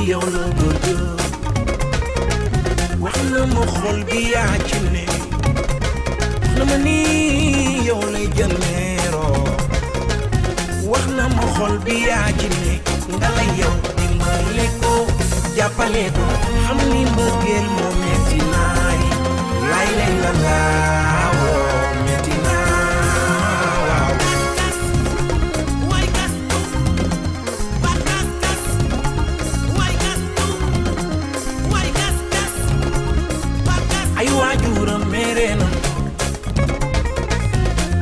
yow la bëgg wax na ma xol bi yaa ci ne wax na ma ni yow lay jëneeroo wax na ma xol bi yaa ci ne nga la yow dimbale ko jàppale ko xam ni mbëggeel moo metti naay lay lay la laawoo metti naa ay waajuram mere na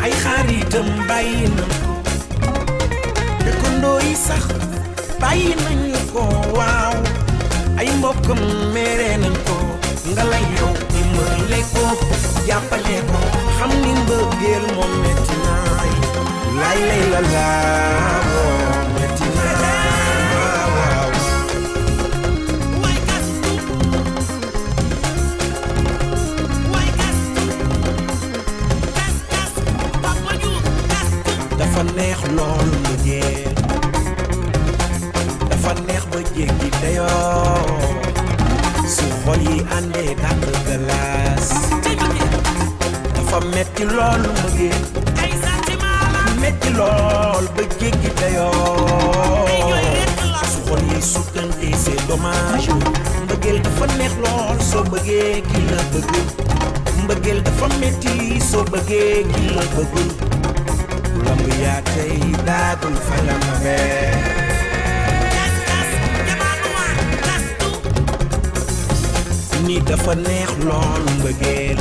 ay xaritam bàyyi na dëkkandoo yi sax bàyyi nañu ko waaw ay mbokkam mere nañ ko nga la yow dimbale ko jàppale ko xam ni mbëggeel moom metti naay lay lay la laawoo metti naa waaw dafa neex lool mbëggeel dafa neex ba jéggi dayoo su xol yi àndee dàq galaas dafa metti lool mbëggeel metti lool ba jéggi dayoo su xol yi sukkante c'est dommage mbëggeel dafa neex lool soo bëggee ki la bëgg mbëggeel dafa metti soo bëggee ki la bëggul lamb yaa tey daagul fa la ma ni dafa neex lool mbëggeel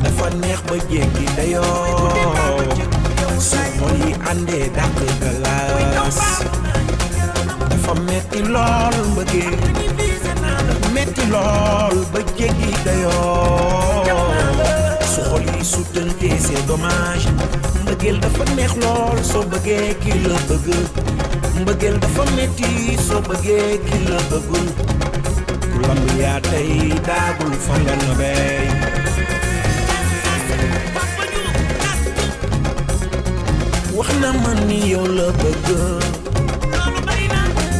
dafa neex ba jéggi dayoo su xol yi àndee dàq galaas dafa metti lool mbëggeel metti lool ba jéggi dayoo su xol yi sutante c'est dommage mbëggeel dafa neex lool soo bëggee ki la bëgg mbëggeel dafa metti soo bëggee ki la bëggul lamb yaa tey daagul fa nga nobey wax na ma ni yow la bëgg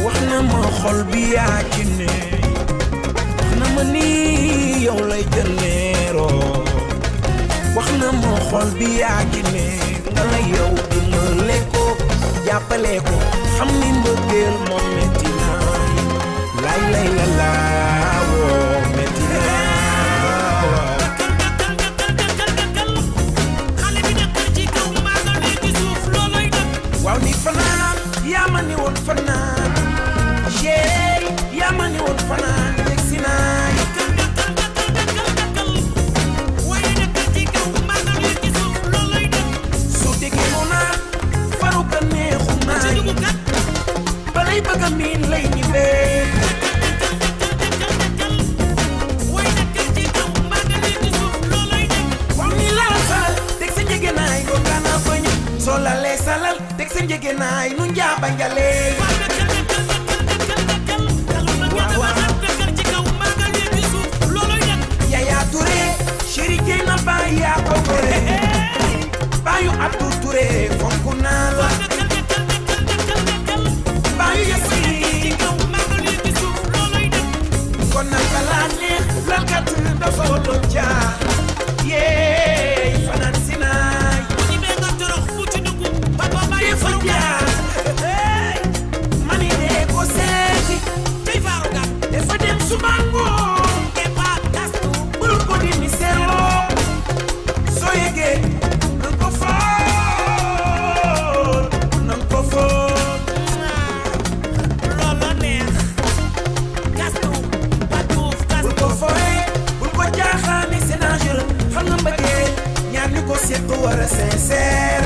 wax na ma xol bi yaa ci ne wax na ma ni yow lay jëneeroo wax na ma xol bi yaa ci ne nga la yow dimbale ko jàppale ko xam ni mbëggeel moom metti naay lay lay la laawoo metti naa waaw ni fanaan yaa ma ni woon fanaan jéey yaa ma ni woon fanaan yegg si naay su déggee mu naa faru ka neexu naay balay bëgg a miin lay ñibbee soo la lee salal teg sa njëgënaay nu njaaba njalee Yaya Touré chéri jey na baay yaa ko gore baayu Abdou Touré fonk naa la baayu yasi kon nag balaa neex lalkat dafa doon jaar yeey fanaan si naay mani de ko seeti dafa dem sumango bul ko di misero soo yegee nan ko fool loolu neex bul ko fooy bul ko jaaxaani c'est dangereux xam nga mbëggee ñaar ñu ko seq war a sincère